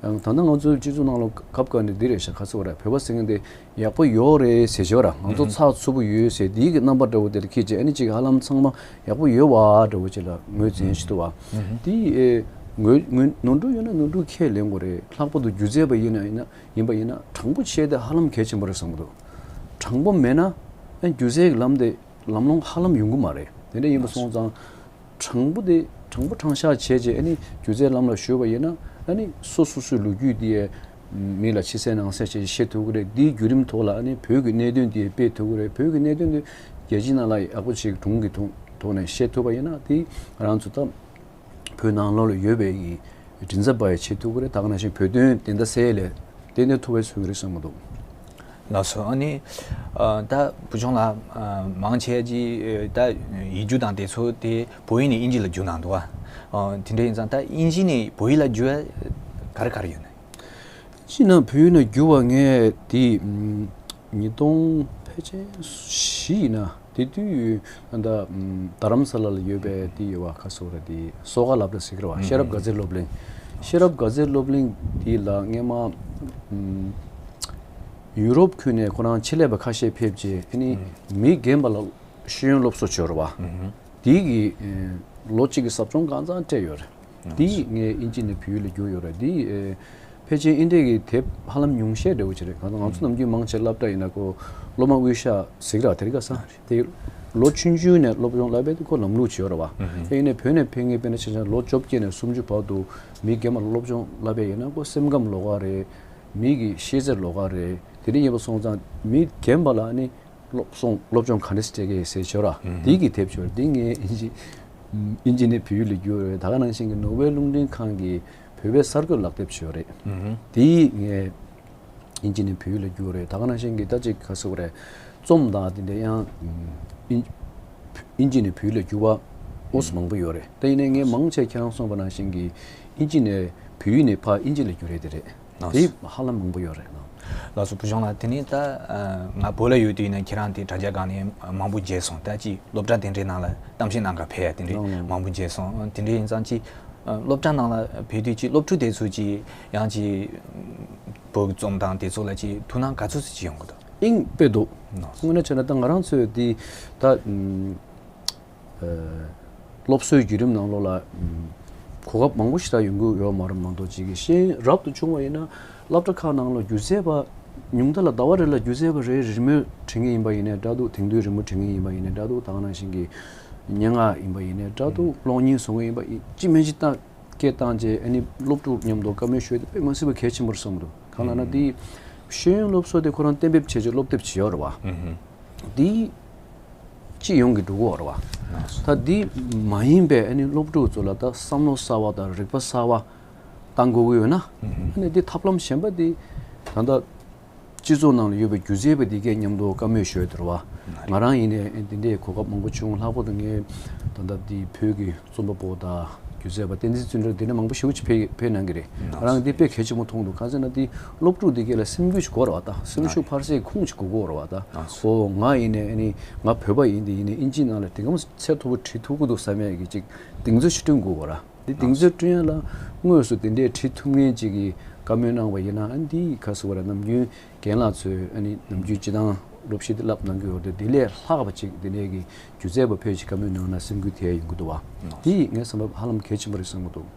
ཨང་། ད་ལྟ་ང་ཚོའི་སྤྱི་ཚོགས་ནང་ལ་སྐབས་འགའ་ནས་འདི་རེད་ཤག་ག་ཚོད་རེད། བོད་པ་ཟེར་མཁན་དེ་ཡག་པོ་ཡོད་རེད་ཟེར་བྱས་ར། ང་ཚོ་ཚགས་ཚུད་པོ་ཡོད་ཟེར་འདིའི་གི་རྣམ་པ་འདྲ་བོ་དེ་ལ་ཁྱེད་ཀྱིས་ཨ་ནི་ཅིག་ཧ་ལམ་ཚང་མ་ཡག་པོ་ཡོད་བ་འདྲ་བོ་ཅིག་ལ་ངོས་འཛིན་བྱེད་ཐུབ་པ། དེ་ཨེ་ངོས་ངོས་ནོར་འཁྲུལ་ཡོད་ན་ནོར་འཁྲུལ་ཁས་ལེན་དགོས་རེད། ལྷག་པར་དུ་སྒྱུ་རྩལ་པ་ཡིན་ན་ཡིན་ན་ཡིན་པ་ཡིན་ན་དྲང་པོ་བཤད་དེ་ཧ་ལམ་གལ་ཆེན་པོ་རེད་བསམ་གྱི་འདུག་དྲང་པོ་མེད་ན་ཨ་སྒྱུ་རྩལ་གྱི་ལམ་དེ་ལམ་ལྷོང་ཧ་ལམ་ཡོང་གི་མ་རེད། དེ་འདྲ་ཡིན་པ་སོང་ཙང་དྲང་པོ་དེ་དྲང་པོ་དྲང་བཞག་བྱས་རྗེས་ཨ་ནི་སྒྱུ་རྩལ་ལམ་ལ་ཞུགས་པ་ཡིན་ན་ཨ་ནི་སོ་སོ་སོའི་ལོ་རྒྱུས་དེ་མི་ལ་ཕྱི་གསལ་ནང་གསལ་བྱས་བཤད་ཐུབ་ཀྱི་རེད། དེའི་བརྒྱུད་རིམ་ཐོག་ལ་ཨ་ནི་བོད་ཀྱི་གནད་དོན་དེ་སྤེལ་ཐུབ་ཀྱི་རེད། བོད་ཀྱི་གནད་དོན་དེ་རྒྱལ་སྤྱིའི་ནང་ལ་ཡག་པོ་ཞིག་སྒྲུང་གི་ཐོག་ཐོག་ནས་བཤད་ཐུབ་པ་ཡིན་ན་དེ་ང་རང་ཚོ་ད། བོད་ནང་ལོགས་ལ་ཡོད་པའི་གི་མགྲིན་ཚབ་པ་ཡང་བྱེད་ཐུབ་ཀྱི་རེད། ད་ག་ནང་བཞིན་བོད་དོན་བདེན་མཐའ་གསལ་ལས་ཏན་ཏན་ཐུབ་པའི་ཚོད་ཀྱི་རེད་བསམ་གྱི་འདུག་ལགས་སོ། ཨ་ནི་ཨ་ད་བུ་ཆུང་ལགས་ཨ་མང་ཆེ་ཅིག་ད་ཡིག་རྒྱུགས་དང་དེ་ཚོ་དེ་བོད་ཡིག་ནས་དབྱིན་ཇི་ལ་བསྒྱུར་གནང་འདུག་ཨ། ཨ་དེ་འདྲ་ཡིན་ཙང་ད་དབྱིན་ཇི་ནས་བོད་ཡིག་ལ་བསྒྱུར་ཡ་ག་རེ་ག་རེ་ཡོད་ན། ཅི་ན་བོད་ཡིག་ནས་བསྒྱུར་བ་ངས་དེ་ཉིས་སྟོང་ཕལ་ཆེར་བཞི་ཡིན་ན་དེ་དུས་ད་རྡ་རམ་ས་ལ་ལ་ཡོད་པའི་དེ་ཡོད་བ། ག་སོ་ར་དེ་གསོ་ཁ་སློབ་གྲྭ་ཟེར་གི་རེད་བ། ཤེས་རབ་དགའ་ཚལ་སློབ་གླིང་། ཤེས་རབ་དགའ་ཚལ་སློབ་གླིང་དེ་ལ་སྔས་མ་ཡུ་རོབ་ཁུལ་ནས་ཁོ་རང་ཆེད་ལས་པ་ཁ་ཤས་ཕེབས་རྗེས་ཨ་ནི་མི་རྒན་པ་ལ་ཤེས་ཡོན་སློབ་གསོ་བྱོས་རེད་བ། དེ་གི་ལོ་གཅིག་གི་ཟབ་སྦྱོང་གང་ཚང་སྤྲད་ཡོད་རེད། དེ་ངས་དབྱིན་ཇི་ནས་བོད་ཡིག་ལ་བསྒྱུར་ཡོད་རེད། དེ་ཕལ་ཆེར་ཨིན་སྐད་ཀྱི་དེབ་ཧ་ལམ་ཉུང་ཤས་འདྲ་བོ་ཅིག་རེད། གང་ལྟར་ང་ཚོ་ནམ་རྒྱུན་མང་ཆེ་སློབ་གྲྭ་ཡིན་ན་ཁོ་སློབ་མ་དབུས་ཤག་ཟིག་ར་དེ་རིགས་ས་དེ་ལོ་ཆུང་ཆུང་ནས་སློབ་སྦྱོང་བསླབ་པའི་དེ་ཁོ་ལམ་ལུགས་ཅིག་ཡོད་རེད་བ། དེ་ཡིན་ནའི་བོད་ནས་ཕེབས་མཁན་དཔེར་ན་ཆ་བཞག་ལོ་བཅོ་བརྒྱད་ནས་སུམ་ཅུ་བར་དུ་མི་རྒན་པ་ལ་སློབ་སྦྱོང་བསླབ་པ་ཡིན་ན་ཁོ་སེམས་ཁམས་ལོགས་ཀ་རེད། མི་གི་ཤེས་ཚད་ལོགས་ཀ་རེད། དེ་འདྲ་ཡིན་པ་སོང་ཙང་མི་རྒན་པ་ལ་ནི། སློབ་སྦྱོང་སློབ་སྦྱོང་ག་འདྲ་སྤྲད་ཀྱི་ཟེར་ཞོར་ར། དེའི་གི་དེབ་ཞོར་དེ་ངས་ཨིན་ཇི་ཨིན་ཇི་ནས་བོད་ཡིག་ལ་བསྒྱུར་ཡོད། ད་ག་ནང་བཞིན་གྱི་ནོར་ཝེ་རླུང་འཕྲིན་ཁང་གི་བོད་པའི་གསར་འགོད་ལག་དེབ་ཞོར་རེད། དེ་ངས་ཨིན་ཇི་ནས་བོད་ཡིག་ལ་བསྒྱུར་རེད། ད་ག་ནང་བཞིན་གྱི་ད་ཅིག་ག་ཟེར་དགོས་རེད། རྩོམ་དང་དེ་འདྲ་ཡང་ཨིན་ཨིན་ཇི་ནས་བོད་ཡིག་ལ་བསྒྱུར་བ་ཨོ་སི་མང་པོ་ཡོད་རེད། ད་ཡིན་ནའི་ངས་མང་ཆེ་ཁྱེད་རང་གསུངས་པ་ནང་བཞིན་གྱི་ཨིན་ཇི་ནས་བོད་ཡིག་ནས་ཕར་ཨིན་ཇི་ལ་བསྒྱུར་རེད་དེ་རེད། དེ་ཧ་ལམ་མང་པོ་ཡོད་རེད། ལགས་སོ། བུ་ཆུང་ལགས། དེ་ནས་ད་ང་བོད་ལ་ཡོད་དུས་ནས་ཁྱེད་རང་དེ་དྲ་རྒྱ་སྒང་ནས་མང་པོ་མཇལ་སོང་། ད་ཅིག་སློབ་གྲྭ་དེ་འདྲའི་ནང་ལ་གཏམ་བཤད་གནང་ག་ཕེབས་ཡ་དེ་འདྲའི་མང་པོ་མཇལ་སོང་། དེ་འདྲའི་ཡིན་ཙང་ཅིག་ སློབ་གྲྭ་ནང་ལ་ཕེབས་དུས་ཀྱི་སློབ་ཕྲུག་དེ་ཚོ་ཀྱི་ཡང་ཀྱི་བོད་ཀྱི་རྩོམ་དང་དེ་ཚོ་ལ་ཀྱི་ཐུགས་སྣང་ག་ཚོད་ཙམ་ཅིག་ཡོང་གི་འདུག་ཨིན་དཔེ་འདུག་དངོས་གནས་བྱས་ན་ད་ང་རང་ཚོས་འདི་ད་ཨ་སློབ་གསོའི་བརྒྱུད་རིམ་ནང་ལོགས་ལ་ཨ་གོ་སྐབས་མང་པོ་ཞིག་ད་ཡོང་གི་ཡོད་མ་རེད་མ་གཏོགས་ཅིག་གི་ཤེས་ཡོན་རབ་ཏུ་བྱུང་བ་ཡིན་ན་སློབ་གྲྭ་ཁག་ནང་ལ་སྒྱུ་རྩལ་པ་ཉུང་མཐའ་ལ་ཟླ་བ་རེ་ལ་སྒྱུ་རྩལ་པ་རེ་རེས་མོས་འབྲི་མཁན་ཡིན་པ་ཡིན་ནའི་འདྲ་འདུག་དེང་དུས་རི་མོ་འབྲི་མཁན་ཡིན་པ་ཡིན་ནའི་འདྲ་འདུག་ད་ག་ནང་བཞིན་གྱི་སྙན་ངག་ཡིན་པ་ཡིན་ནའི་འདྲ་འདུག་གློག་བརྙན་བཟོ་མཁན་ཡིན་པ་ཡིན་ཅི་མིན་ཅི་ད་སྐད་བཏང་རྗེས་ཨ་ནི་སློབ་ཕྲུག་མཉམ་དུ་བཀའ་མོལ་ཞུས་ཏེ་དཔེ་མ་སྲིད་པ་གལ་ཆེན་པོ་རེད་བསམ་འདུག་གང་ལབ་ན་འདི་ཤེས་ཡོན་སློབ་གསོ་དེ་ཁོ་རང་གཏན་འབེབས་བྱས་རྗེས་སློབ་དེབ་ཅིག་ཡོད་རེད་བ། འདི་ཅི་ཡོང་གི་འགྲོ་གི་ཡོད་རེད་བ། ད་འདི་མ་ཡིན་པའི་ཨ་ནི་སློབ་ཕྲུག་ཚོ་ལ་ད་བསམ་བློ་གསར་བ་དང་རིག་པ་གསར་བ་བཏང་དགོས་ཀྱི་ཡོད་ན་ཨ་ནི་འདི་ཐབས་ལམ་གཞན་པ་འདི་ད་ལྟ་སྤྱི་ཚོགས་ནང་ལ་ཡོད་པའི་སྒྱུ་རྩལ་པ་འདི་གས་མཉམ་དུ་བཀའ་མོལ་ཞུས་དེ་རེད་བ། ང་རང་ཡིན་ནའི་འདི་འདྲའི་གོ་སྐབས་མང་པོ་བྱུང་། ལྷག་པར་དུ་ངས་ད་ལྟ་འདི་བོད་ཀྱི་རྩོམ་པ་པོ་དང་སྒྱུ་རྩལ་པ་བསྟན་འཛིན་བརྩོན་འགྲུས་འདི་འདྲ་མང་པོ་ཞེ་པོ་ཅིག་ཕེབས་ཕེབས་གནང་གི་རེད། ང་རང་འདི་དཔེ་གལ་ཆེན་པོ་མཐོང་འདུག་གང་ཟེར་ན་འདི་སློབ་ཕྲུག་འདི་གས་ལ་སེམས་འགུལ་ཅིག་དགོས་རེད་བ། ད་སེམས་ཤུགས་འཕར་སའི་ཁུངས་ཅིག་དགོས་ཀྱི་ཡོད་རེད་བ། ད་ཨོ་ང་ཡིན་ནའི་ཨ་ནི་ང་བོད་པ་ཡིན་འདི་ཡིན་ནའི་ཨིན་ཇི་ནང་ལ་དེང་སྐབས་ཚད་མཐོ་པོ་བྲིས་ཐུབ་ཀྱི་འདུག་བསམ་ཡས་ཀྱི་ཅིག་གདེང་ཚོད་ཅིག་བསྐྲུན་དགོས་ཀྱི་ཡོད་རེད། འདི་གདེང་ཚོད་བསྐྲུན་ཡ་ལ་དངོས་སུ་དེ་འདྲའི་བྲིས་ཐུབ་མཁན་ཅིག་གིས་བཀའ་མོལ་གནང་བ་ཡིན་ན་ཨ་འདི་ག་ཟེར་བ་རེད། ནམ་རྒྱུན་རྒན་ལགས་ཚོས་ཨ་ནི་ནམ་རྒྱུན་སྤྱི་བཏང་སློབ་གཞི་འདི་བསླབ་གནང་གི་ཡོད་རེད། དེ་ལས་ལྷག་པ་ཅིག་དེ་འདྲའི་གི་སྒྱུ་རྩལ་པ་ཕེབས་ཤིག་བཀའ་མོལ་གནང་ན་སེམས་འགུལ་ཐེབས་ཡ་ཡོང་གི་འདུག་བ། འདི་ངས་བསམ་པ་ཧ་ལམ་གལ་ཆེན་པོ་རེད་བསམ་གི་འདུག་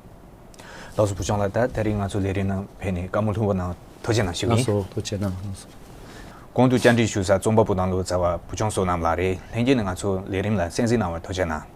ལགས་སོ་བུ་ཆུང་ལགས། ད་དེ་རིང་ང་ཚོ་ལས་རིམ་ནང་ཕེབས་ནས་བཀའ་མོལ་ལྷུག་པོ་གནང་ཐུགས་རྗེ་གནང་ཞུ་གི་ཡིན། ལགས་སོ་ཐུགས་རྗེ་གནང་། ལགས་སོ། གོང་དུ་བཅར་འདྲི་ཞུ་ས་རྩོམ་པ་པོ་དང་ལོ་ཙཱ་བ་བུ་ཆུང་བསོད་ནམས་ལགས་རེད། ལྷན་རྒྱས་ནས་ང་ཚོ་ལས་རིམ་ལ་གསན་གཟིགས་གནང་བར་ཐུགས་རྗེ་གནང་།